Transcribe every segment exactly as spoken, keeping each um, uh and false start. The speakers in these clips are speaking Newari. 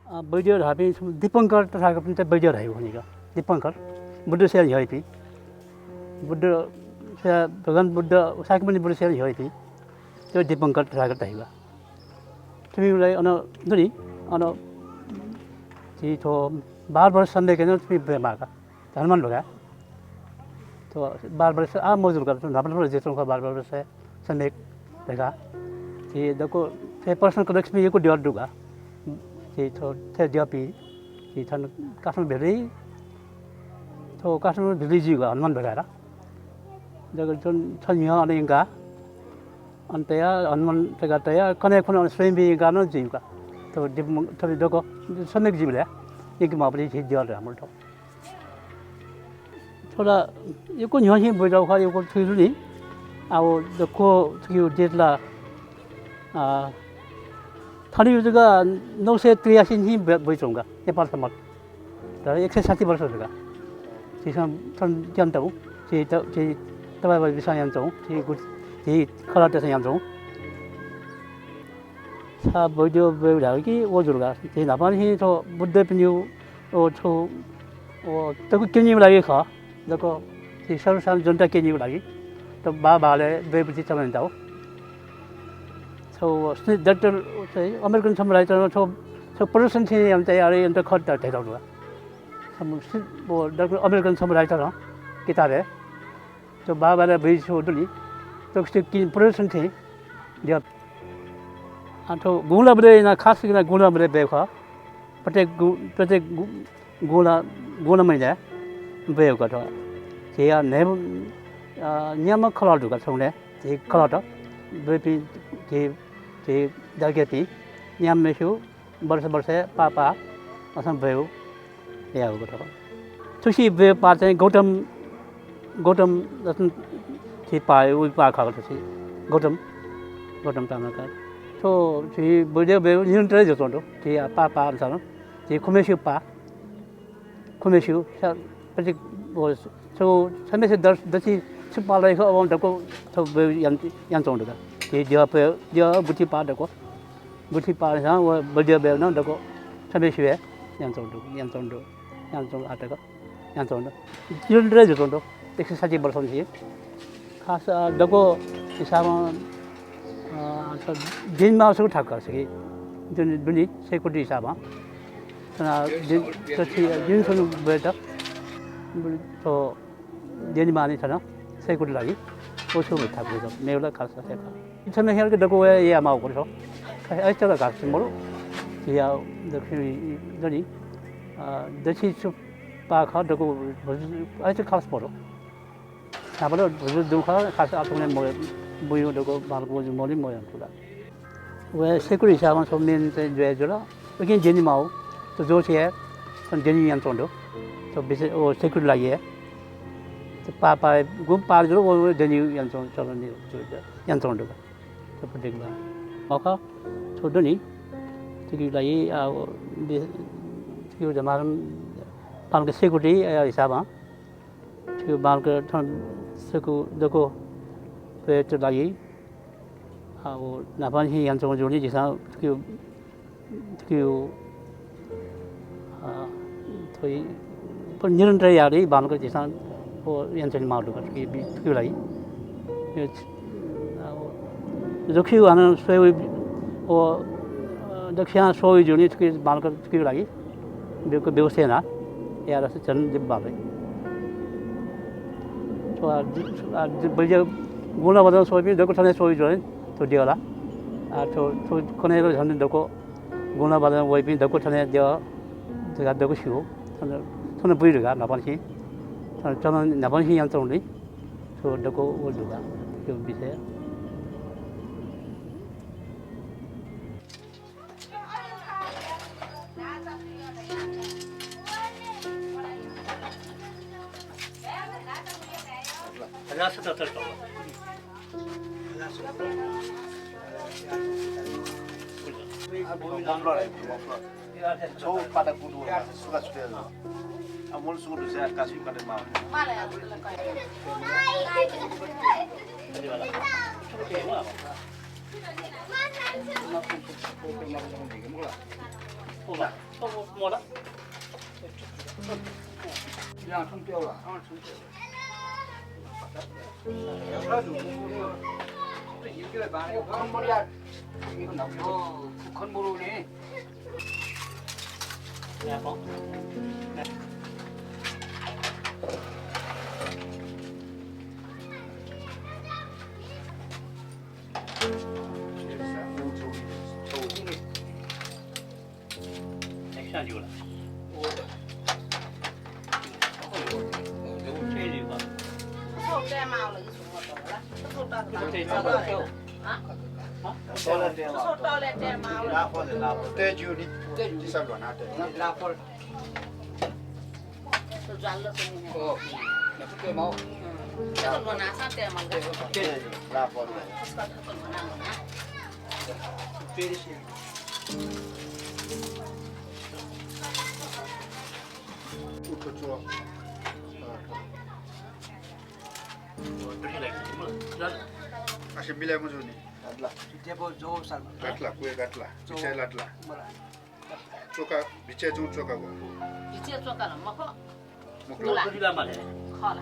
अ, वैद्य धाःपिं छम्ह दीपंकर तथागतपिन्त वैद्य धाइगु खनी का। दीपंकर, बुद्ध स्वयाः न्ह्यःयापिं। बुद्ध स्वयाः, भगवान बुद्ध, शाक्यमुनि बुद्ध स्वयाः न्ह्यःयापिं। त्यो दीपंकर तथागत धाइगु का। थुमिगु लागि अन दु नि, अन झी थ्व बाह्र वर्ष सम्यक नं थुमि ब्वये माः का। हनुमान भगवान। थ्व बाह्र वर्ष आः मजुल का, थ्व न्हापा न्हापा जुयाच्वंगु खः बाह्र वर्ष सम्यक धकाः। झी दक्व थ्व पर्सनल कलेक्सन यक्व द्यः दु का। झी थ्व थ्व द्यःपिं, झी थन काठमाडौं भेली, थ्व काठमाडौं भेली जुइगु हनुमान भगवान। दक्व जुन छ न्ह्यः अन यंकाः, अन तयाः, हनुमान तयाः, कन्हय् खुन्हु अन स्वयम्भू यंकाः नं जुइगु का। थ्व दीप-, थ्व दक्व सम्यक जुइबलय् यंके माःबलय् झी द्यः दु का थ्व। थ्व ला यक्व न्ह्यःनिसें ब्वयातःगु खः, यक्व थुइगु नि। आः व दक्व थुकिया date ला, आ, थनिगु जक नौ सय त्रियासी निसें ब्व-, ब्वयाच्वंगु का, नेपाल सम्बत। तर एक सय साठी वर्ष जक का। झीसं थन यानाच्वंगु, झी त-, झी तबाय्‌बाय् बिसां यानाच्वंगु, झी गु-, झी खलःतय्‌सं यानाच्वंगु। छाय् वैद्य ब्वयेगु धाःगु कि व जुल का। झी न्हापांनिसें थ्व बुद्धपिनिगु व छु, व दक्व क्यनीगु लागि खः। दक्व झी सर्वसाधारण जनता क्यनीगु लागि थ्व बाःबहालय् ब्वयेगु चलन दु का। छगू स्नि-, डाक्टर चाहिँ अमेरिकन छम्ह writer नं छगू, छगू प्रदर्शन थें यानातया, अले यानातया खः धकाः धयातःगु दु का। छम्ह स्नि-, व डाक्टर अमेरिकन छम्ह writer नं किताबय् थ्व बाःबहालय् ब्वइगु छगू दु नि, थ्व किसिम कि प्रदर्शन थें द्यः। अ, थ्व गुंला बलय् यानाः खास यानाः गुंला बलय् ब्वयेगु खः। प्रत्येक गु-, प्रत्येक गु-, गुंला, गुंला महिनाय् ब्वयेगु खः थ्व। झीया न्हय्‌म्ह, अ, न्याम्ह खलःत दु का थौंकन्हय्। झी खलःत ब्वइपिं, झी, झी दाजुकिजापिं न्याम्हय्‌सिगु वर्ष वर्षय् पाः पाः अथवा ब्वयेगु याःगु का थ्व। थुसी ब्वयेगु पाः चाहिँ गौतम, गौतम रत्न थी पाः, उ पाः खः का थुसी। गौतम, गौतम ताम्राकार। थ्व थी ब्वयेगु निरन्तर हे जुयाच्वंगु दु। थी पाः पाः अनुसार थी खुम्हय्‌सिगु पाः, खुम्हय्‌सिगु सा-, प्रति, व, छु, छम्हय्‌सिगु दस, दछि छु पाः लाइ खः, अवं दक्व थ्व ब्वयेगु याना, यानाच्वंगु दु का। थी द्यः ब्वयेगु, द्यः गुथि पाः दक्व। गुथि पाः नं व ब्वयेगु नं दक्व छम्हय्‌सिगु हे यानाच्वंगु दु, यानाच्वंगु दु, यानाच्वंगु आः तक यानाच्वंगु दु। निरन्तर हे जुयाच्वंगु दु, एक सय साठी वर्षंनिसें। खास, अ, दक्व हिसाबं, अ, स-, दिनमा छगू थाकु का सके। दुनि, दुनि सयकुटि हिसाबं। थन दिन, दछि, दिन छुं ब्वयेत, थ्व दिनमा नि थन सयकुटि लागि, व छुं थाकु जुल, मेगु ला खास सय्‌का। इच्छा नहेरके दक्व वया याये माःगु खः। खास आइतल घास मरु, या दक्षिण दनि, अ, दक्षिण छु पाः खः दक्व भुजु, आइतल खास मरु। न्हापा ला भुजु दुं खः, खास आतुंगु मरु, बुयु दक्व बालक वजु मरु, मरु यानातुला। व सयकुटि हिसाबं छगू मेन चाहिँ ज्वये जुल। उकिं देनी माःगु। थ्व जोश हे, थन देनी यानाच्वंगु दु। थ्व विशेष, व सयकुटि लागि हे। थ्व पाः पाः, गुम्ह पाः जुल, व, व देनी यानाच्वंगु, चलन यानाच्वंगु दु। थ्व प्रत्येक बाः। मखु, थ्व दु नि। थुकिया लागि, आ, व, बे-, थुकिया जमाना बांलाक सयकुटि, आ, हिसाबं। थुकिया बांलाक थन सयकु दक्व ब्वयेत लागि, आ, व न्हापांनिसें यानाच्वंगु जुल नि झीसं थुकिया, थुकिया, आ, थ्व निरन्तर याये दइ बांलाक झीसं व यानाच्वने माःगु दु का थुकिया बि-, थुकिया लागि। आ, व दक्वसिया हानं स्वये वइ, व, आ, दक्वसिया स्वये वइ जुल नि थुकिया बांलाक थुकिया लागि। बेक-, व्यवस्था याना, याःसा झन दिब्बा भइ। थ्व, आ, दि-, आ, दि-, बज्या गुंला बज्या स्वइपिं दक्व थन हे स्वइ जुल नि, थ्व द्यः ला। आ, थ्व, थ्व कन्हय् झन दक्व गुंला बज्या वइपिं दक्व थन हे द्यः, धकाः दक्व स्यू। थन, थन बुइ धकाः न्हापांनिसें। थन, थन न्हापांनिसें यानाच्वंगु नि। थ्व दक्व व धकाः, थ्व विषय। मोला। या, थुन प्याउ ला? अँ, थुन प्याउ। खन मरु यार। अँ, खन मरु नि। असे मिलाय् मजू नि। गातला। गातला, कुया गातला। बिचाय् लातला। चोका, बिचाय् जुं चोका गु। बिचाय् चोका ला मखु। मखु। खला।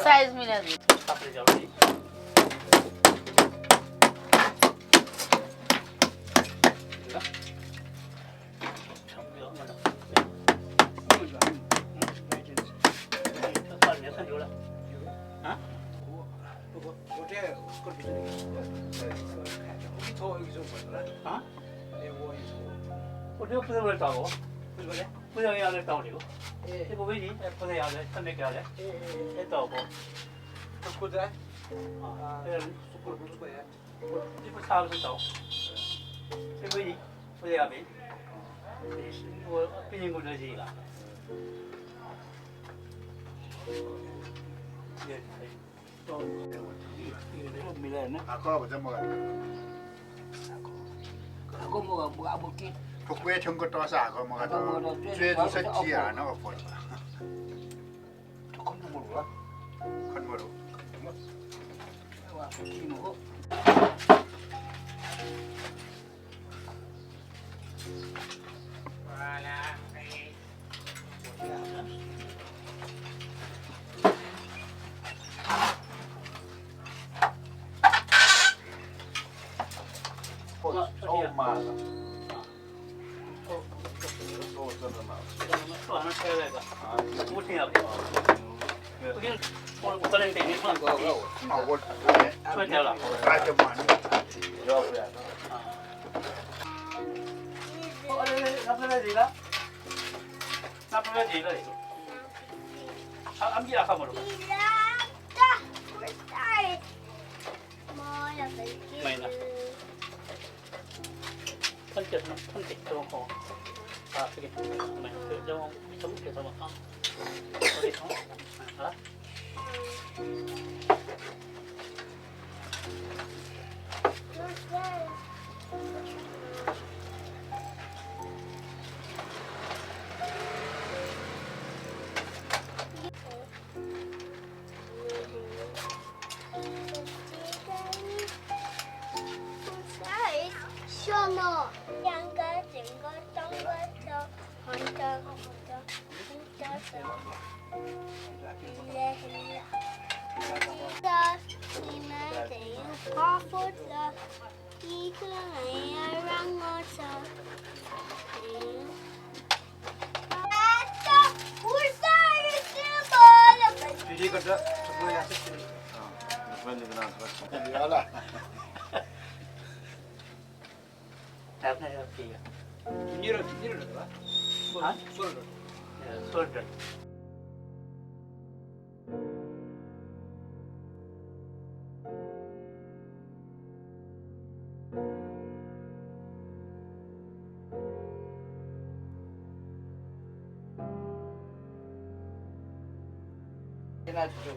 Size मिला दे। हाकः भचा मगाः। हाकः मगाः, मगाः, अब के? थ्व क्वय् थ्यंक तःसा हाकः मगाः। हाकः मगाः, च्वय् जूसा चि हानं अप्वः। थ्व खने मरु ला? खने मरु। वा, खने मरु। No. Yang ga jeng ga tang ga cha han cha ga cha han cha cha. Ile hila. Sa ni ma de yu pa fo cha. Ni kla ya rang ga cha. Ata, ursa yu se bala. Jadi kada sekolah ya sih. Voilà. Tapna ya piya. Nira, nira da. Ha? Solder. Ya, solder. Ina tu.